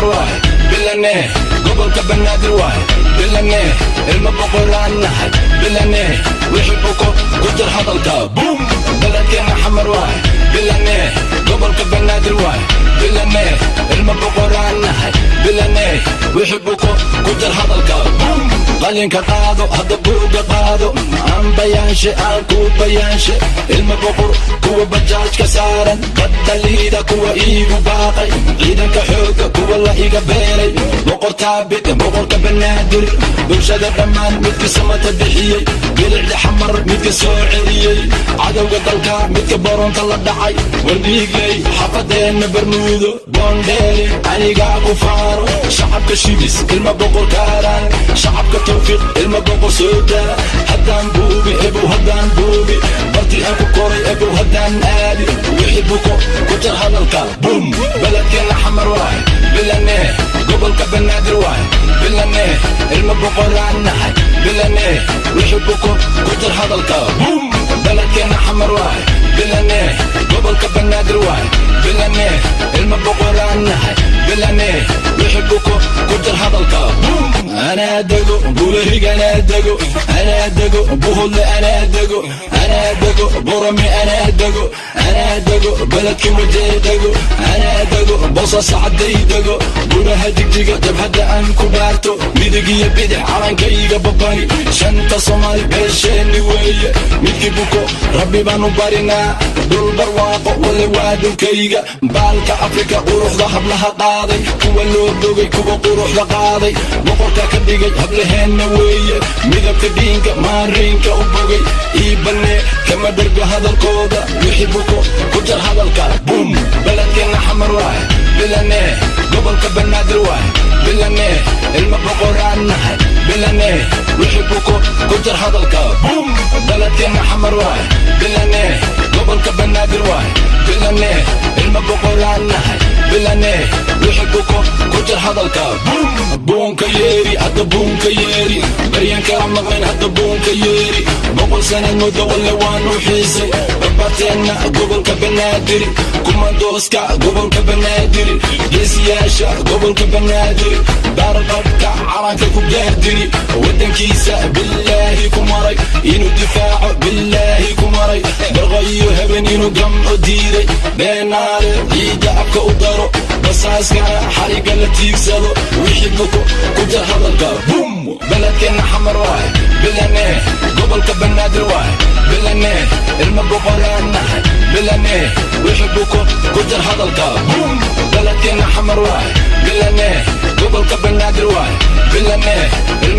Xamar waaye, bilane, gobolka Banaadir waaye, bilane, ilma boqoraan nahay, bilane, wixii buko ku jar hadalka, bum. Beledkeena Xamar waaye, bilane, gobolka Banaadir waaye, bilane, ilma boqoraan nahay, bilane, wixii buko ku jar hadalka, bum. Qalinka qaado, hadda buuga qaado, aan bayaanshe, aan kuu bayaanshe. Ilma boqor kuwa bajaajka saaran, badda liida kuwa iigu baaqay, ciidanka xoogga kuwa la iga beeray, Boqor Taabid, boqorka Banaadir, bulshada dhammaan midka samata bixiyey, bilicda Xamar midka soo celiyey, cadowga dalka midka boronta la dhacay, Wardhiigley, xafadeenna Barmuudo, Boondheere anigaa ku faaro, shacabka Shibis, ilma boqor Kaaraan, shacabka Tawfiiq, ilma boqor soodaa. Haddaan buubi ebow, haddaan buubi barti aan ku koray ebow, haddaan aadi, wixii buko ku jar hadalka, bum. Beledkeena Xamar waaye, bilane, gobolka Banaadir waaye, bilane, ilma boqoraan nahay, bilane, wixii buko ku jar hadalka, bum. Beledkeena Xamar waaye, bilane, gobolka Banaadir waaye, bilane, ilma boqoraan nahay, bilane, wixii buko ku jar hadalka, bum. Anaa dego Buularig, anaa dego, anaa dego Buhodle, anaa dego, anaa dego Borame, anaa dego, anaa dego beledka Wajee dego, anaa dego Boosas Cadday dego, buraha Jigjiga jabhadda aan ku dhaarto, midig iyo bidix calankayga babani, shanta Soomaali beesheenni weeye. Midkii buko Rabbi baanu barinaa. Dhul barwaaqo wale waa dhulkayga, baalka Afrika quruxda hablaha qaaday, kuwa loo dogay, kuwa quruxda qaaday, boqorka ka dhigay hablaheenna weeye, midabka dhiinka maariinka u bogay, ii banee kama dhergo hadalkooda. Wixii buko ku jar hadalka, bum. Beledkeena Xamar waaye, bilane, gobolka Banaadir waaye, bilane, ilma boqoraan nahay, bilane, wixii buko ku jar hadalka, bum. Beledkeena Xamar waaye, bilane, gobolka Banaadir waaye, bilane, ilma boqoraan nahay, bilane, wixii buko ku jar hadalka, bum. Buunka yeeri hadda, buunka yeeri, baryankaa maqlayn hadda, buunka yeeri, 100 sanad muddo walle waan u xiisay. Barbateenna gobolka Banaadir, kumandooska gobolka Banaadir, geesiyaasha gobolka Banaadir, baarqabka calanka ku gaardiri, waddankiisa bilaahi ku maray inuu difaaco, bilaahi ku maray barqo iyo haben inuu gamco diiday, beenaale ciidda afka u daro, basaaskana xariga la tiigsado. Wixii buko ku jar hadalka, bum. Beledkeena Xamar waaye, bilane, gobolka Banaadir waaye, bilane, ilma boqoraan nahay, bilane, wixii buko ku jar hadalka, bum. Beledkeena Xamar waaye, bilane, gobolka Banaadir waaye, bilane, ilma